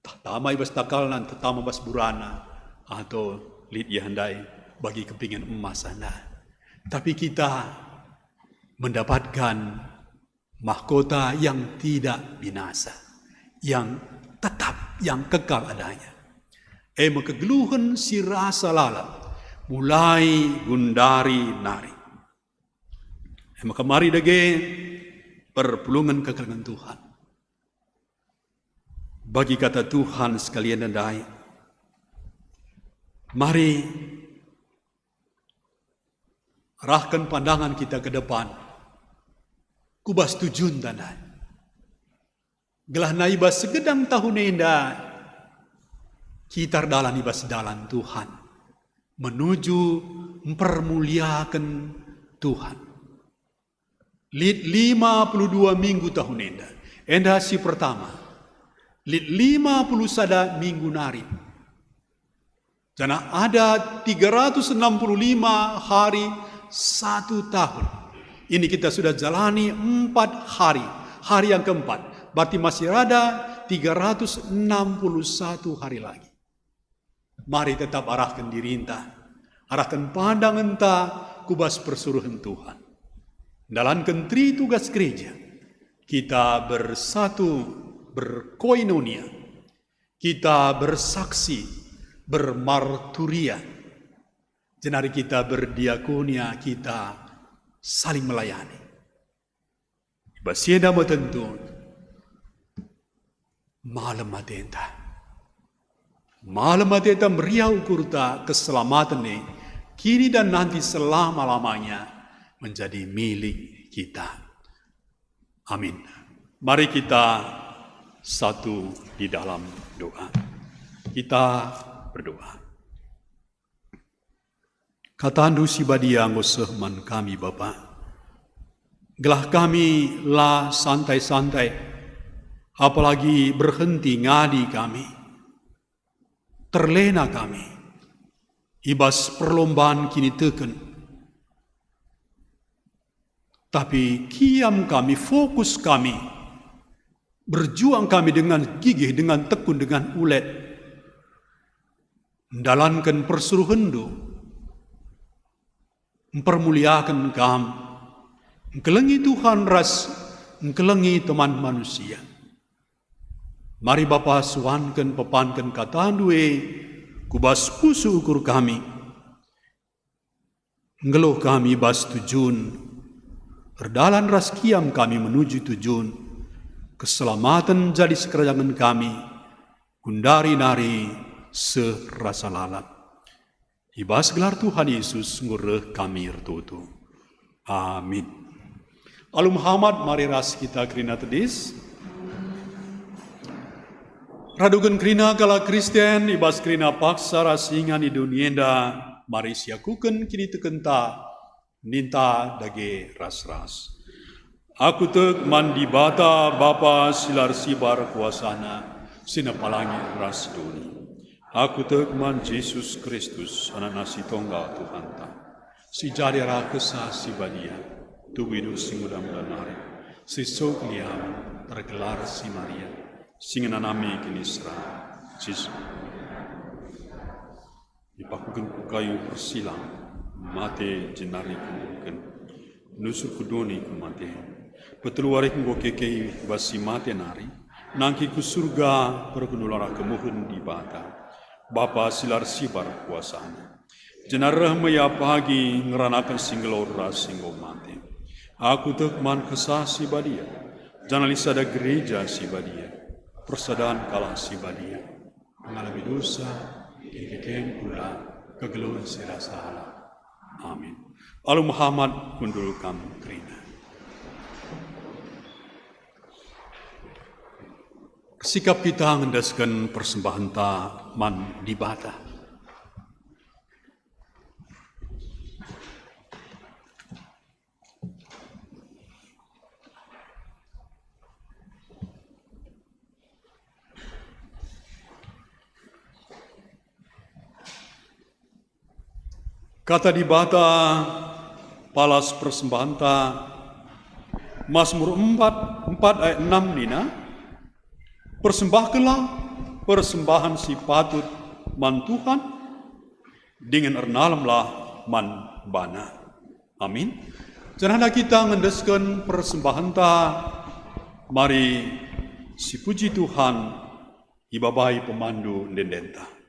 Tah tama i bas takalna, tah tama bas burana, atau lit ia ndai bagi kepingen emas enda. Tapi kita mendapatkan mahkota yang tidak binasa, yang tetap, yang kekal adanya. E me kegeluhen si rasa lalap, mulai gundari nari. E maka mari dage perpulungen kekelengen Tuhan. Bagi kata Tuhan sekalian ndai, mari rahken pandangan kita ke depan, ku bas tujunta ndai. Gelahna i bas segedang tahun enda, kita erdalan i bas dalan Tuhan, menuju mpermuliaken Tuhan. Lit lima puluh dua minggu tahun enda. Enda si pertama. Lit lima puluh sada minggu nari. Janah ada tiga ratus enam puluh lima hari satu tahun. Ini kita sudah jalani empat hari. Hari yang keempat. Berarti masih ada tiga ratus enam puluh satu hari lagi. Mari tetap arahken dirinta. arahken pandangenta ku bas persuruhen Tuhan. Ndalanken tri tugas gereja, kita bersatu, berkoinonia, kita bersaksi, bermarturia, jenari kita berdiakonia, kita saling melayani. I bas si enda me tentu malem atenta. Malem atenta meriah ukurta keselamaten e, kini dan nanti selama-lamanya menjadi milik kita. Amin. Mari kita satu di dalam doa. Kita berdoa. KataNdu si badia enggo seh man kami, Bapa. Gelah kami la santai-santai, apalagi berhenti ngadi kami. Terlena kami i bas perlomban kiniteken. Tapi kiam kami, fokus kami, berjuang kami dengan gigih, dengan tekun, dengan ulet. Ndalanken persuruhenNdu, mpermuliaken Kam, ngkelengi Tuhan ras ngkelengi teman manusia. Mari Bapa suanken pepanken KataNdu e ku bas pusuh ukur kami. Nggeluh kami bas tujun, erdalan ras kiam kami menuju tujun, keselamaten jadi sikerajangen kami, gundari nari seh rasa lalap. I bas gelar Tuhan Yesus enggo reh kami ertoto. Amin. Alu mehamat, mari ras kita kerina tedis. Raduken kerina kalak Kristen, i bas kerina paksa ras ingan i doni enda, mari siakuken kinitekenta, ninta dage ras-ras. Aku tek man Dibata, Bapa si la ersibar kuasaNa, si nepa langit ras doni. Aku tek man Jesus Kristus, AnakNa si Tonggal Tuhanta, si jadi arah Kesah Si Badia, tubuh idup si nguda-nguda nari, si seh keliamen, tergelar si Maria, si ngenanami kiniseran. Jesus. Ipakuken ku kayu persilang, mate jenari ikuburken. Nusur ku doni ku mate. Petelu wari enggo keke i bas si mate nari, nangkih ku Surga, perkunularah kemuhen Dibata, Bapa si la ersibar kuasaNa. Jenari reh me Ia pagi ngeranaken si nggeluh ras si enggo mate. Aku tek man Kesah Si Badia, janah lit sada gereja si badia, persadan kalak si badia, pengalemi dosa, kinitekenta, kegeluhen si rasa lalap. Amin. Alu mehamat kundul kam kerina. Sikap kita ngendesken persembahenta man Dibata. Kata Dibata, palas persembahenta, Masmur empat, empat ayat enam nina, "Persembahkenlah persembahen si patut man Tuhan, dingen ernalemlah man baNa." Amin. Janahna kita ngendesken persembahenta, mari sipuji Tuhan ibabai pemandu ende-endenta.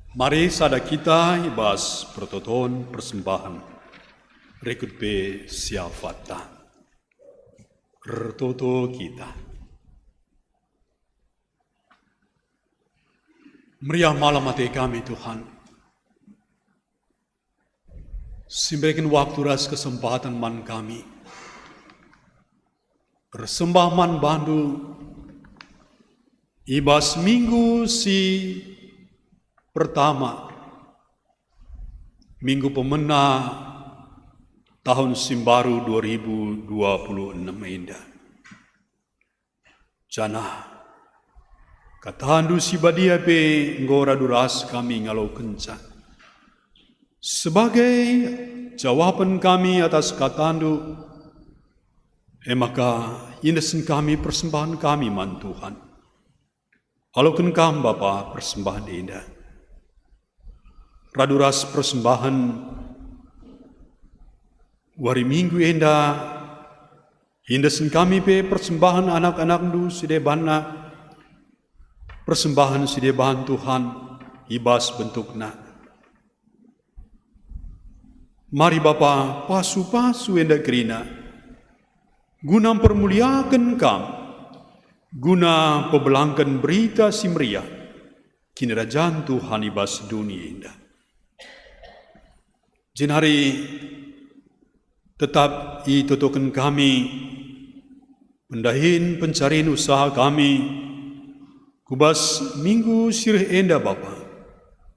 Mari sada kita i bas pertoton persembahen, rikut pe siapatta. Ertoto kita. Meriah malam ate kami, Tuhan, si mbereken waktu ras kesempaten man kami ersembah man bandu i bas minggu si pertama, minggu pemena tahun si mbaru dua ribu dua puluh enem enda. Janah katandu si badia pe enggo radu ras kami ngalokenca. Sebagai jawapen kami atas katandu, e maka iendesen kami persembahen kami man Tuhan. Aloken Kam, Bapa, persembahen enda. Radu ras persembahen wari Minggu enda, iendesen kami pe persembahen anak-anakndu si debanna, persembahen si deban Tuhan i bas bentukna. Mari Bapa, pasu-pasu enda kerina, guna mpermuliaken Kam, guna pebelangken Berita Si Meriah, Kinirajan Tuhan i bas doni enda. Jenari tetap itotoken kami pendahin pencarin usaha kami ku bas minggu si reh enda, Bapa,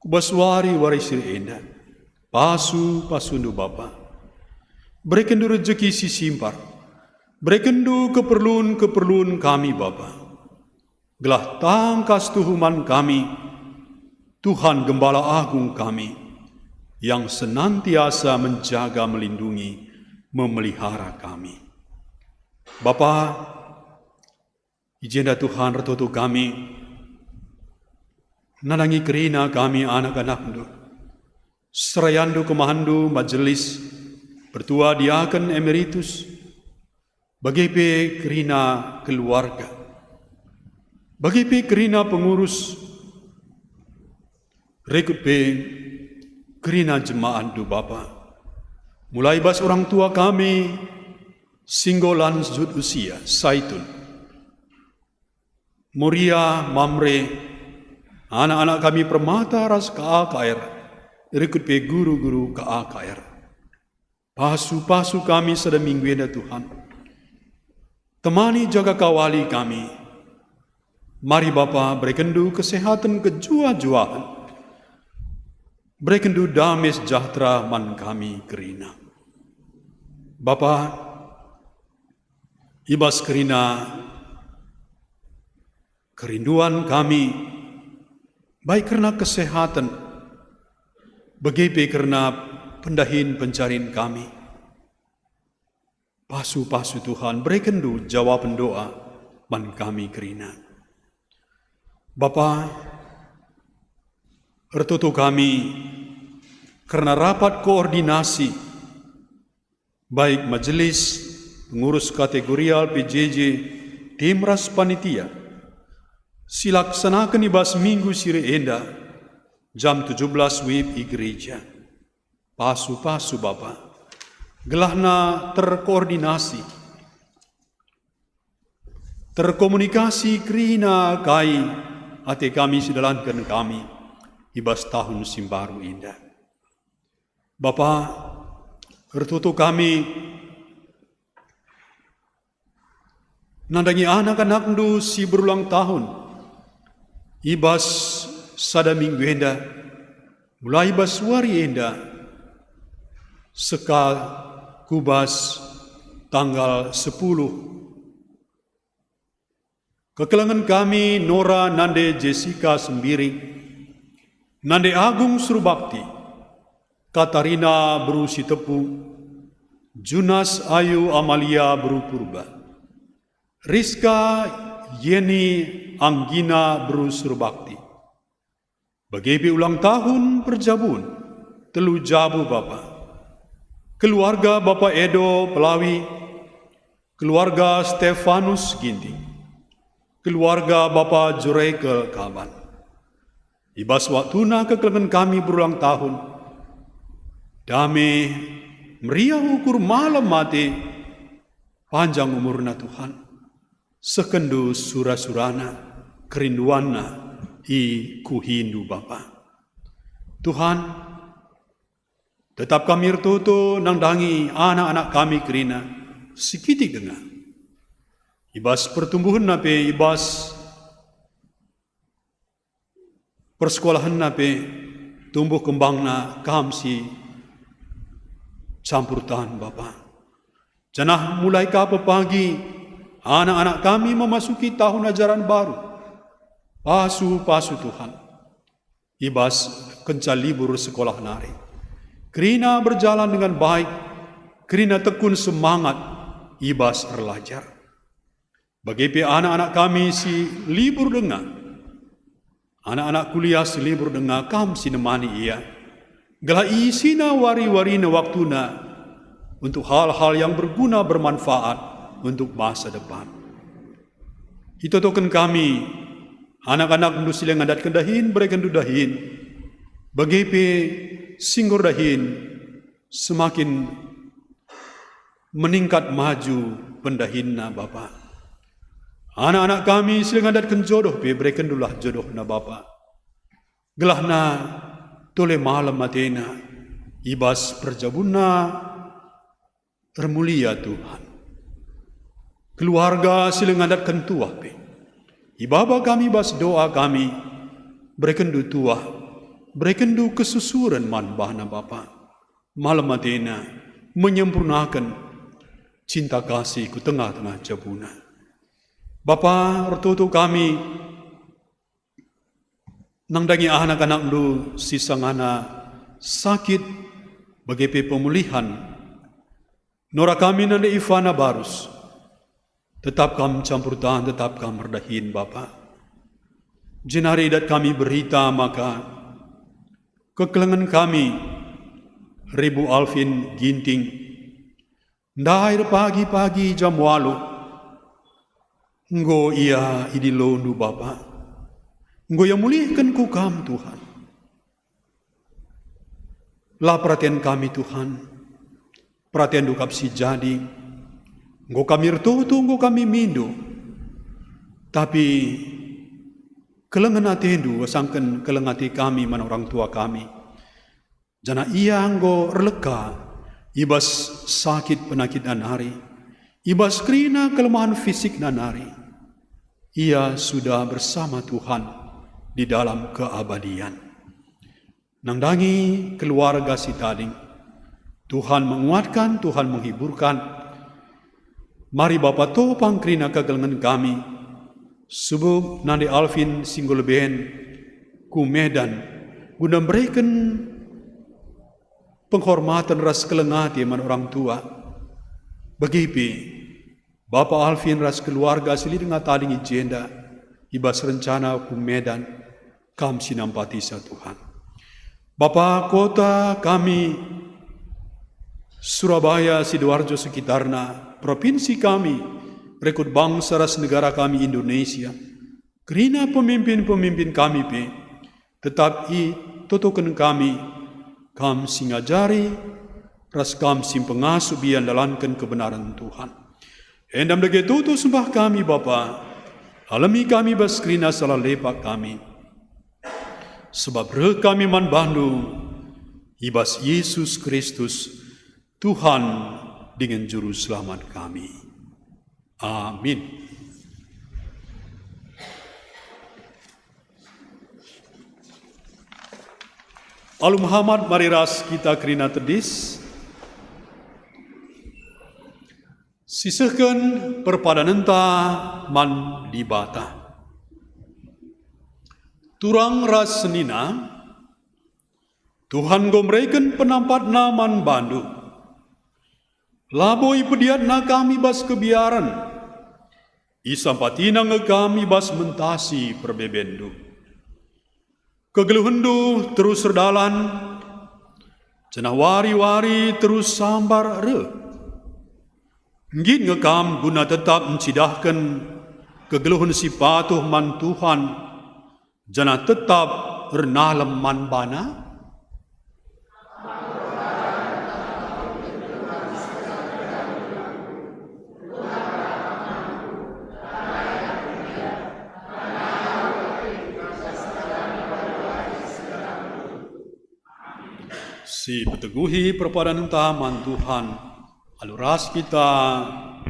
ku bas wari-wari si reh enda. Pasu-pasundu, Bapa. Berekenndu rejeki si simpar. Berekenndu keperlun-keperlun kami, Bapa. Gelah tangkas tuhu man kami, Tuhan Gembala Agung kami, yang senantiasa menjaga, melindungi, memelihara kami. Bapa, i jenda Tuhan ertoto kami, nandangi kerina kami anak-anakndu, serayandu kemahendu majelis, pertua diaken emeritus, bage pe kerina keluarga, bage pe kerina pengurus, rikut pe kerina jemaatndu Bapa, mulai bas orang tua kami si enggo lanjut usia, Saitun, Moria, Mamre, anak-anak kami Permata ras K A K R, rikut pe guru-guru K A K R. Pasu-pasu kami sada minggu enda, Tuhan. Temani jaga kawali kami. Mari Bapa, berekenndu kesehaten kejuah-juahen. Berekenndu dame sejahtera man kami kerina. Bapa, i bas kerina kerinduan kami, baik kerna kesehaten, bage pe kerna pendahin pencarin kami. Pasu-pasu Tuhan, berekenndu jawaben doa man kami kerina. Bapa, ertoto kami kerna rapat koordinasi, baik majelis, pengurus kategorial P J J, tim ras panitia, si laksanaken i bas minggu si reh enda, jam tujuh belas wib i gereja. Pasu-pasu Bapa, gelahna terkoordinasi, terkomunikasi kerina kai ate kami si dalanken kami i bas tahun si mbaru enda. Bapa, ertoto kami nandangi anak-anakndu si berulang tahun i bas sada minggu enda, mulai bas wari enda, seka ku bas tanggal sepuluh. Kekelengen kami Nora nande Jessica Sembiring, nande Agung Surbakti, Katarina beru Sitepu, Junas Ayu Amalia beru Purba, Rizka Yeni Anggina beru Surbakti. Bage pe ulang tahun perjabun, telu jabu Bapa. Keluarga Bapa Edo Pelawi, keluarga Stefanus Ginting, keluarga Bapa Jurekel Kaban. I bas waktuna kekelengen kami berulang tahun, dame, meriah ukur, malem ate, panjang umurna Tuhan. SehkenNdu sura-surana, kerinduanna i kuhindu Bapa. Tuhan, tetap kami ertoto nandangi anak-anak kami kerina si kitik denga. I bas pertumbuhenna pe, i bas persekolahenna pe, tumbuh kembangna Kam si campur tan, Bapa. Janah mulai ka pepagi anak-anak kami memasuki tahun ajaran baru. Pasu-pasu Tuhan, i bas kenca libur sekolah nari. Kerina berjalan dengan baik, kerina tekun semangat i bas erlajar. Bage pe anak-anak kami si libur denga, anak-anak kuliah si libur denga, Kam si nemani ia, gelah iisina wari-warina waktuna untuk hal-hal yang berguna, bermanfaat untuk masa depan. Itotoken kami, anak-anakNdu si langa ndatken dahin, berekenNdu dahin, bage pe si enggo erdahin, semakin meningkat maju pendahinna, Bapa. Anak-anak kami si langa ndatken jodoh pe, berekenNdulah jodohna, Bapa. Gelahna tole malem atena i bas perjabunna ermulia, Tuhan. Keluarga si langa ndatken tuah pe, ibaba kami bas doa kami, berekenNdu tuah, berekenNdu kesusuren man bana, Bapa. Malem atena menyempurnaken cinta kasih ku tengah-tengah jabuna. Bapa, ertoto kami nandangi anak-anakNdu si sangana sakit, bage pe pemulihan. Nora kami nande Ivana Barus. Tetap Kam campur tan, tetap Kam erdahin, Bapa. Jenari idat kami berita maka kekelengen kami, Rebu Alvin Ginting, ndai erpagi-pagi jam waluh, enggo ia idilondu, Bapa. Enggo ia mulihken ku Kam, Tuhan. La peraten kami, Tuhan. PeratenNdu kap si jadi. Enggo kami ertoto, enggo kami mindo. Tapi kelengen ateNdu asangken keleng ate kami man orang tua kami. Janah ia enggo erleka i bas sakit penakitna nari, i bas kerina kelemahen fisikna nari. Ia sudah bersama Tuhan di dalam keabadian. Nandangi keluarga si tading, Tuhan menguatkan, Tuhan menghiburkan. Mari Bapa topang kerina kekelengen kami, subuk nande Alvin si enggo leben ku Medan, guna mereken penghormaten ras keleng ate man orang tua. Bage pe, Bapa Alvin ras keluarga si lit denga tading i jenda, i bas rencana ku Medan, Kam si nampatisa, Tuhan. Bapa, kota kami, Surabaya, Sidoarjo sekitarna, provinsi kami, rikut bangsa ras negara kami Indonesia, kerina pemimpin-pemimpin kami pe, tetap itotoken kami, Kam si ngajari, ras Kam si mpengasup ia ndalanken kebenaren Tuhan. Enda me dage tuhu sembah kami, Bapa, alemi kami bas kerina salah lepak kami. Sebab reh kami man bandu, i bas Yesus Kristus, Tuhan dingen Juru Selamat kami. Amin. Alu Muhammad, mari ras kita kerina tedis. Sisehken perpadanenta man Dibata. Turang ras senina, Tuhan enggo mereken penampatNa man bandu. Labo ipediatNa kami bas kebiaren, isampatiNa nge kami bas mentasi perbebenndu. Kegeluhenndu terus erdalan, janah wari-wari terus sambar reh. Nggit nge kam guna tetap ncidahken kegeluhen si patuh man Tuhan, janah tetap ernalem man baNa? Si peteguhi perpadanenta man Tuhan, alu ras kita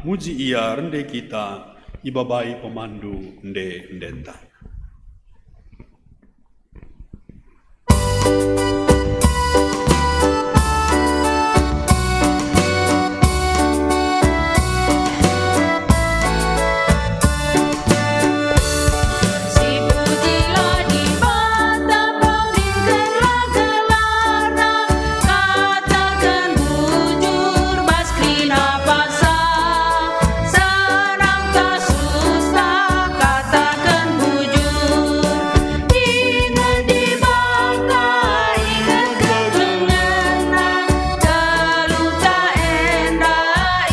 muji Ia, rende kita ibabai pemandu ende-endenta. Sipujilah Dibata, paulingkenlah gelarNa, kataken bujur bas kerina paksa, senang tah susah, kataken bujur. Inget Dibata, inget kekelengenNa, geluhta enda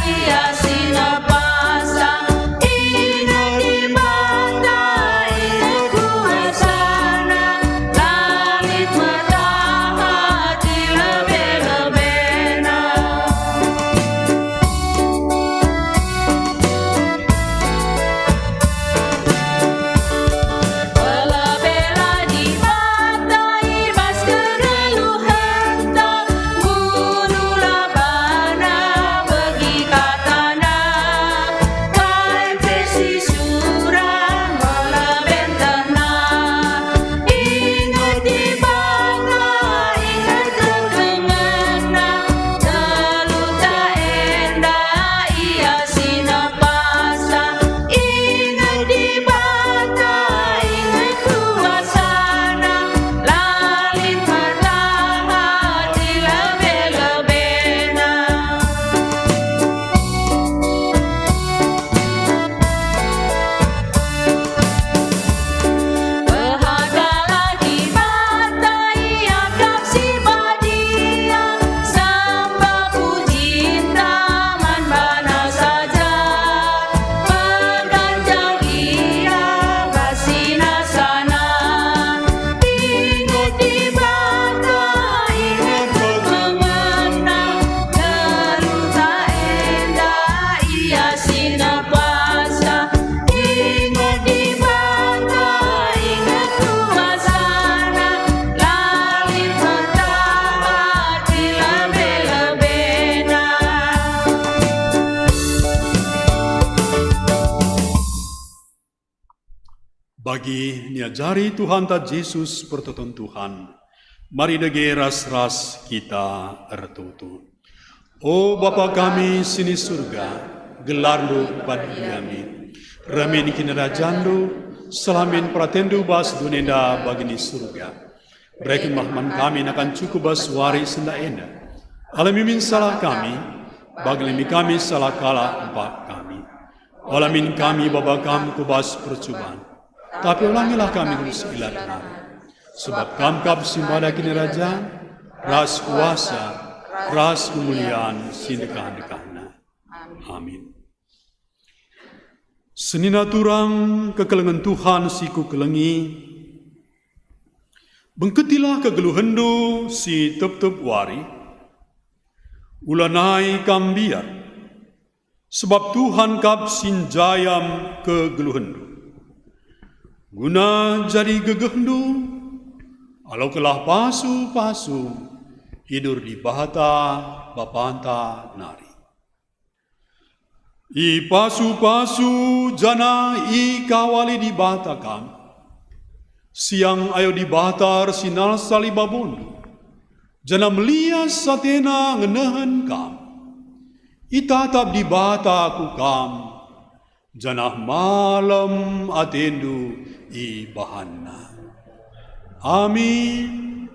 Ia si nepasa. Inget Dibata, inget kuasaNa, la lit metahat i lebe-lebeNa. Pelebela Dibata i bas kegeluhenta, gundula baNa begi kataNa, kai pe si sura meleben tehna. Inget Dibata, inget kekelengenNa, geluhta enda Ia si nepasa. Inget Dibata, inget kuasaNa, la lit metahat i lebe-lebeNa. Pehagalah Dibata, Ia kap si badia, sembah pujinta man baNa saja, perganjang Ia bas sinasana. Inget Dibata, inget kekelengenNa, geluhta enda Ia si nepasa. Inget Dibata, inget kuasaNa, la lit metahat i lebe-lebeNa. Bagi niajari Tuhanta Jesus pertoton Tuhan, mari dage ras-ras kita ertoto. O Bapa kami si ni Surga, gelarNdu padiami. Reh min kinirajanNdu, seh min peratenNdu bas doni enda bagi ni Surga. Bereken mah man kami nakan cukup bas wari sendah enda. Alemi min salah kami, bagi alemi kami salah kalak empak kami. Ola min kami baba Kam ku bas percuban, tapi olangilah kami ras si la nari. Sebab Kam kap si mada kinirajan, ras kuasa, ras kemulian si ndekah-ndekahna. Amin. Senina turang kekelengen Tuhan si kukelengi, bengketilah kegeluhenndu si tep-tep wari, ulanai kam mbiar, sebab Tuhan kap si njayam kegeluhenndu. Guna jadi gegehndu, alokenlah pasu-pasu idur Dibata Bapanta nari. Ipasu-pasu janah ikawali Dibata kam. Siang ayo Dibata ersinalsal i babondu, janah melias atena ngenehen kam. Itatap Dibata ku kam, janah malem atendu ibahanNa. Amin.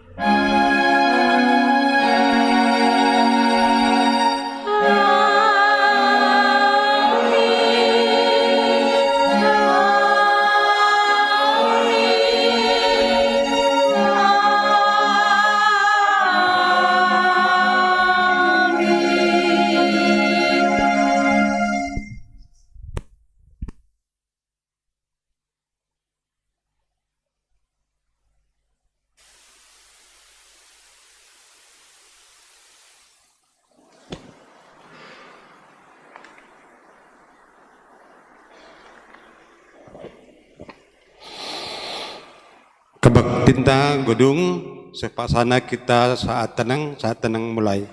Kebaktinta enggo dung, sepaksana kita saat tenang, saat tenang mulai.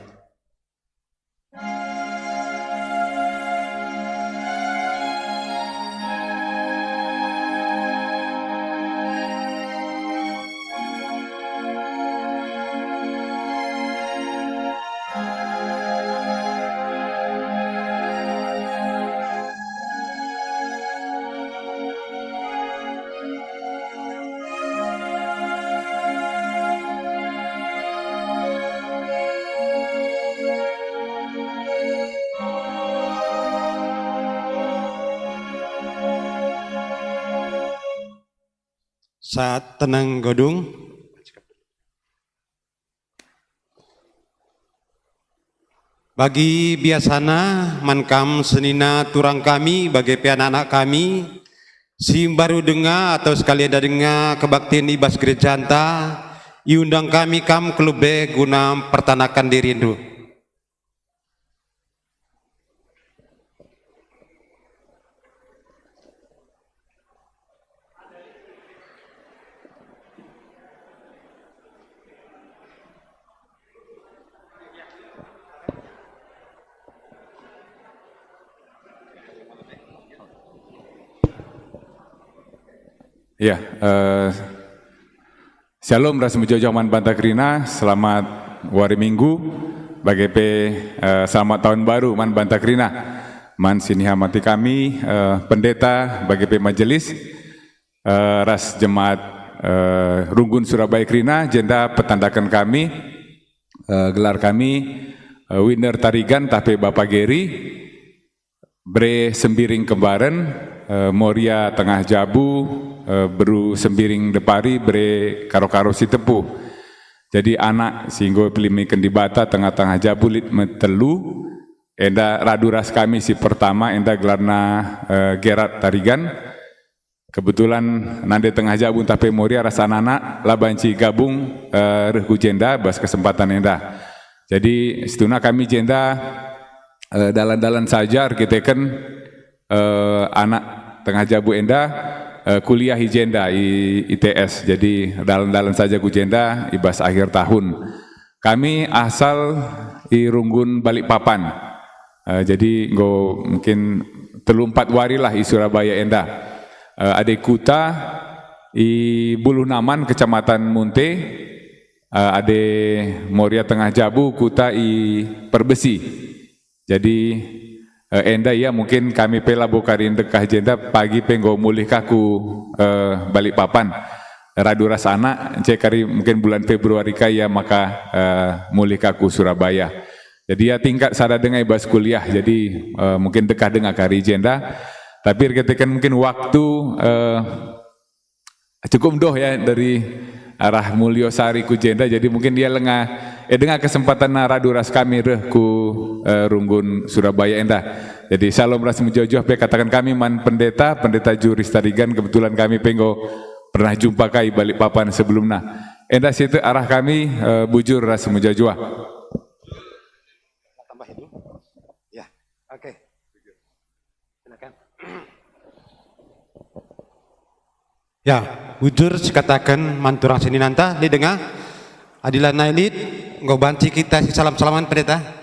Saat tenang enggo dung. Bagi biasana man kam senina turang kami, bage pe anak-anak kami, si mbaru denga atau sekali enda denga kebaktin i bas gerejanta, iundang kami kam ku lebe guna mpertanaken dirindu. Ya, eh, Shalom ras mejuah-juah man banta kerina, selamat wari Minggu, bage pe, eh, selamat tahun baru man banta kerina. Man si nihamati kami, eh, pendeta, bage pe majelis, eh, ras jemaat, eh, Runggun Surabaya kerina, jenda petandaken kami, eh, gelar kami, eh, Winer Tarigan tah pe Bapa Geri, Bere Sembiring Kembaren, eh, Moria Tengah Jabu, eh, Beru Sembiring Depari, Bere Karo-Karo Sitepu. Jadi anak si enggo ipilihken Dibata tengah-tengah jabu lit me telu, enda radu ras kami si pertama, enda gelarna, eh, Gerard Tarigan. Kebetulan nande tengah jabu ntah pe Moria ras anak-anak la banci gabung, eh, reh ku jenda bas kesempatan enda. Jadi situhuna kami jenda, eh, dalan-dalan saja erkiteken, eh, anak tengah jabu enda, eh, kuliah i jenda i I T S. Jadi dalan-dalan saja ku jenda i bas akhir tahun. Kami asal i Runggun Balikpapan. Eh, jadi enggo mungkin telu empat wari lah i Surabaya enda. Eh, ade kuta i Buluh Naman, Kecamatan Munte, eh, ade Moria Tengah Jabu, kuta i Perbesi. Jadi, eh, enda ia mungkin kami pe labo kari ndekah jenda, pagi pe enggo mulih ka ku, eh, Balikpapan. Radu ras anak, ence kari mungkin bulan Februari ka ia maka, eh, mulih ka ku Surabaya. Jadi ia tingkat sada denga i bas kuliah, jadi, eh, mungkin ndekah denga kari jenda. Tapi erkiteken mungkin waktu, eh, cukup ndoh ya dari arah Mulyosari ku jenda, jadi mungkin ia lenga, eh, denga kesempatan radu ras kami reh ku, eh, Runggun Surabaya enda. Jadi shalom ras mejuah-juah pe kataken kami man pendeta, Pendeta Juris Tarigan, kebetulan kami pe enggo pernah jumpa ka i Balikpapan sebelumna. Enda sitik arah kami, eh, bujur ras mejuah-juah. Tambah itu. Ya, oke. Silakan. Ya, bujur sikataken man turang seninanta, lit denga. Adi lanai lit, enggo banci kita sisalam-salaman, Pendeta.